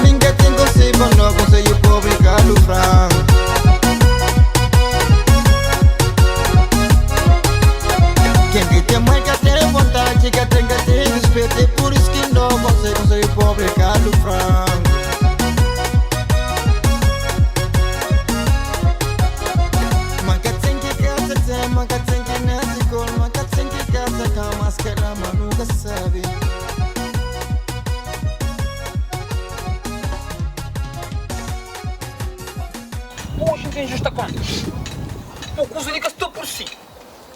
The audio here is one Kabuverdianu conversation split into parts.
Mi nka ten konselhu pa no konselhu pobre Kalu Franku. Ken ki ten mai ka ten vontadi, ka ten ka ten respetu, é pur isu ki no konselhu konselhu pobre Kalu Franku. Ma ka ten ki ka ta ten, ma ka ten ki nase kol, ma ka ten ki ka ta ka, mas kela ma nu ka sabe. Oji N ten justa konta. Bu kuza li ka sta pur si.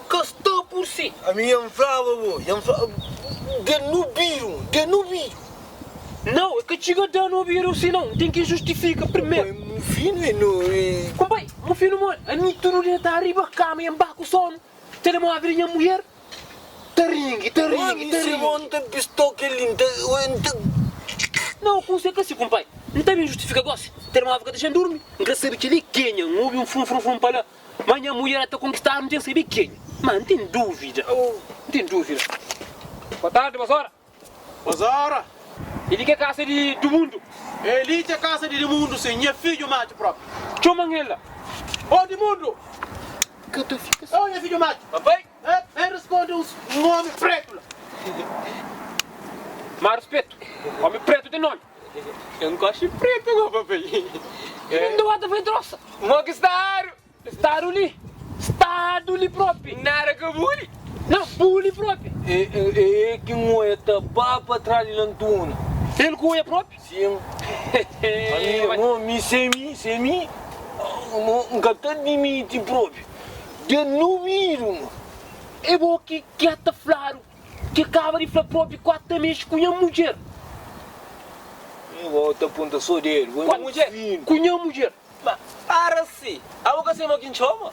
Ka sta pur si. Ami N flaba bo, N flaba da no biru, da no biru. Nau, e ka txiga da no biru si nau. N ten ki justifika primeru. Kunpai, mufinu e no e. Kunpai, mufinu modi? Ami tudu dia ta riba kama e N ba ku sonu. Telemovel di nha mujer ta ringi, ta ringi, ta ringi. Ami ta pistó kel-li, N ta, N ta. Nau, kuzê ka si, kunpai? N ta ben justifika gósi. Telemóvel ka ta dexa-m durmi. N ka sabe kel-li kenha. N obi un frun-frun-frun pa la. Ma nha mujer ta konkistadu, N ten sabe kenha. Ma N ten dúvida. N ten dúvida. Boa tardi, boas ora. Boas ora. E li ki é kasa di Dumundu? E li ki é kasa di Dimundu, sin. Nha fidju matxu propi. Txoma-m el la. Ô, Dimundu! Ka ta fika si. Ô, nha fidju matxu! Papai! E, N responde uns, un omi pretu la. Ma ruspetu, omi pretu ten nomi. N gosta di pretu go, papai. Inda wata fai trosa. Mo ki stadu? Stadu li. Stadu li propi. Nada ka buli. Na buli propi. E, e, e ki N oia ta ba pa tras di lantuna. El ku oia propi? Sim. Ami, mo, mi se mi, se mi, mo, N ka ta dimiti propi. Dja nu bidu, mo. E bo ki ki ata fladu ki kaba di fla propi ku ata mexi ku nha mudjer. Mi bo ta punta so dedu, bo é mufinu. Ku nha mudjer. Ma para si, abo ka sema ki N txoma?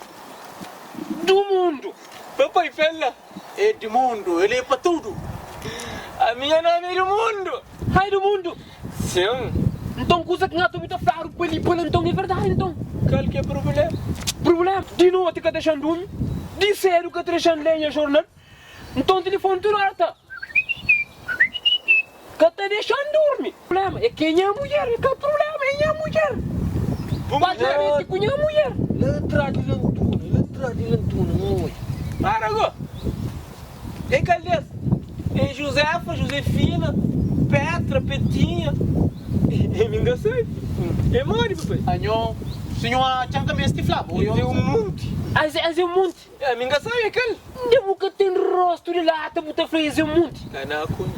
Du mundu. Papai fla la. É di mundu, el é pa tudu. Ami nha nomi é di mundu. Ai du mundu. Sim. Nton kuza ki N ata obi ta fladu pa li pa la nton é verdadi nton? Kal ki é prubulema? Prubulema? Di noti ka dexa-m durmi, di sedu ka ta dexa-m lé nha jornal. Nton tilifoni tudu ora ta ka ta dexa-m durmi. Prubulema é ke nha mudjer, é ka prubulema é nha mudjer. Ba ta mete ku nha mudjer. La tras di lantuna, la tras di lantuna, N odja. Para go! É kal des? É Juzefa, Juzefina, Petra, Petinha? É mi N ka sabe. É modi, papai? Anho, sinhor atxa-m ka meste fla bo. É un monti. As é un monti. Ami N ka sabe é kal. Nde bu ka ten rostu di lata bu ta fla es é un monti. Ka na ku mi.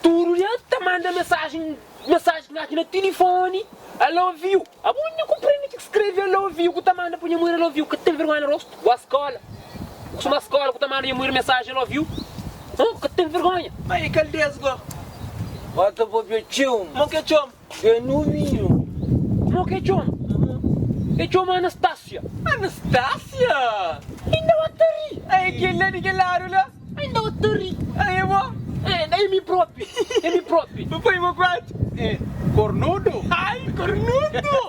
Tudu dia ta manda mesajen mesajen aki na tilifoni I love you. Abo nhu ku prende ki skrebe I love you ku ta manda pa nha mujer I love you ka ten vergonha na rostu. Bu a skola bu kustuma skola ku ta manda nha mujer mesajen I love you huh ka ten vergonha. Ma é kal des go? Ba ta papia txeu. Mo ke txoma? É novinhu. Mo ke txoma? E txoma Anastácia. Anastácia! Inda ba ta ri. Ai kel la di kel ladu la. Inda ba ta ri. Ai é bo? É, é mi propi. É mi propi. Bu poi bo kuatu. É kornudu. Ai kornudu!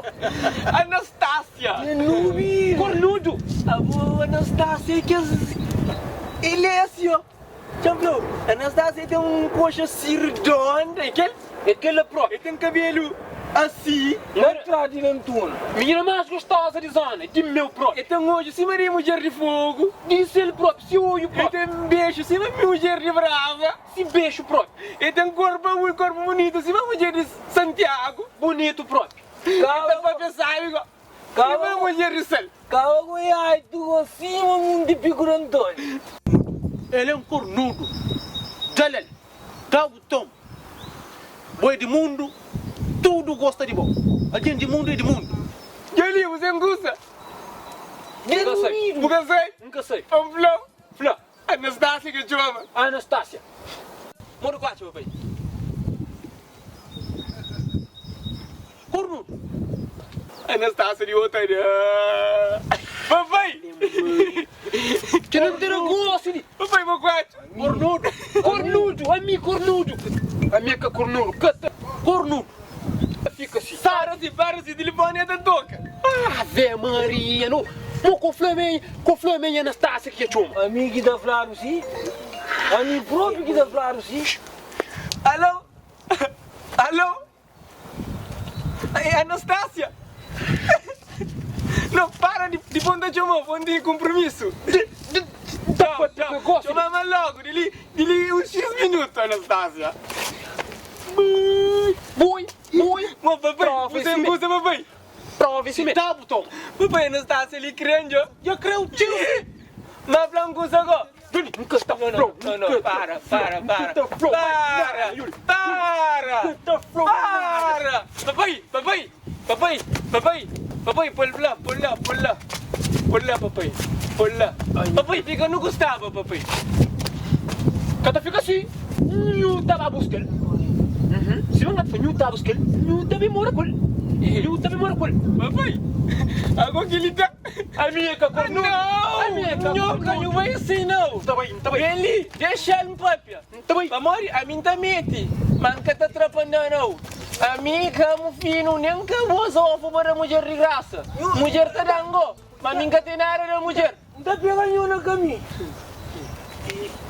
Anastácia. É novinhu. Kornudu. Abo Anastácia é kes. Elécio. Txeu fla-u, Anastácia ten un koxa si redonda, é kel? É kel-la própi. El ten kabelu asi. Na tras di lantuna. Minina más gostoza di zona, di meu própi. El ten odju sima di mudjer di fogu. Di sel própi, si odju própi. El ten bexu sima mudjer di brava. Si bexu própi. El ten korpu korpu bunitu sima mudjer di Santiagu. Bunitu própi. El ta papia sábi go. Sima mudjer di sal. Kaba ku e aitu go sima munti piku di Antoni. El é un kornudu. Dal-el, da buton. Bo é di mundu, tudu gosta di bo. Algen di mundu é di mundu. Dja li, bu sen kusa. N ka sai. Bu ka sai? N ka sai. Pa N fla-u? Fla. Anastásia ki txoma. Anastásia. Modu ku atxa, papai. Kornudu. Anastásia di otu da. Papai! Kel un tera gosi li. Papai, bo ku atxa. Kornudu. Kornudu, ami kornudu. Ami é ka kornudu, ka ta. Kornudu. Fika si. Para si, para si, tilifoni é ta toka. Ave Maria, no. Mo ko fla me, ko fla me nha Anastásia ki dja txoma. Ami ki ta fladu si. Ami propi ki ta fladu si. Alo? Alo? É Anastácia! Não, para di, di pon ta txoma, pon ten kompromisu. Tchau, tchau. Txoma ma logo, di li, di li uns X minutu, Anastácia. Boi, boi. Mo papai, bu ten kusa papai. Prova esse me. Dá botão. Papai, Anastácia li kren dja. Dja kreu txeu. Ma fla un kusa go. Juli, nunca ta Não, flow. não, não, não, para, para, para. Para, para, para. Papai, papai, papai, papai, papai, pôl lá, pôl lá, pôl lá. Pôl lá, papai, pôl lá. Papai, fica no Gustavo, papai. Ka ta fika si, nhu ta ba buska-l. Si bu fla nhu ta buska-l, nhu ta ben mora ku el. Nhu ta ben mora ku el. Papai, ago ki li ta. Ami é ka kornudu. Ami é ka Não, nho kornudu. ka nhu bai asi nau. N ta bai, N ta bai. Ben li, dexa-l N papia. N ta bai. Pamodi ami N ta mete, ma N ka ta trapanda nau. Ami ka mufinu nen ka boza ofu pa da mudjer di grasa. Mudjer ta da-m go, ma ami N ka ten nada da mudjer. N ta pega nho na kaminhu.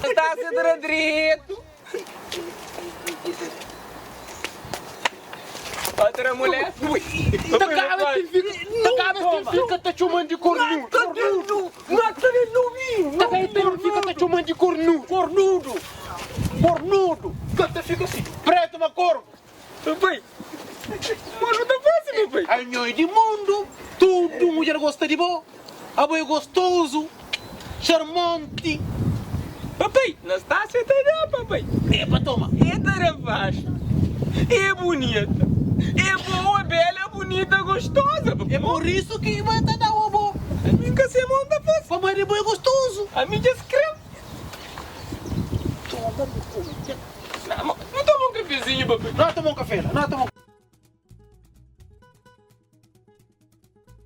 N ta se tra dretu. Otra mulher. Ta kaba es ten fika, ta kaba es ten fika ta txoman di kornudu. Mata Mata de novinho. Ta kaba es ten fika ta txoman di kornudu. Kornudu. Kornudu. Ka ta fika si. Pretu ma korbu. Papai. Mas não tá fácil, papai. Anho é di mundu, tudu mudjer gosta di bo. Abo é gostozu, xarmonti. Papai, Nastácia ta da, papai. É pa toma. É ta da faxa. É bonita. É boa, bela, bonita, gostosa, papai. É por isso ki bo ta da abo. Ami nka se mon ta fasi. Pamodi bo é gostozu. Ami dja skreb. Toma, bu toma. Nu toma un kafezinhu, papai. Nau toma un kafé la, nau toma un.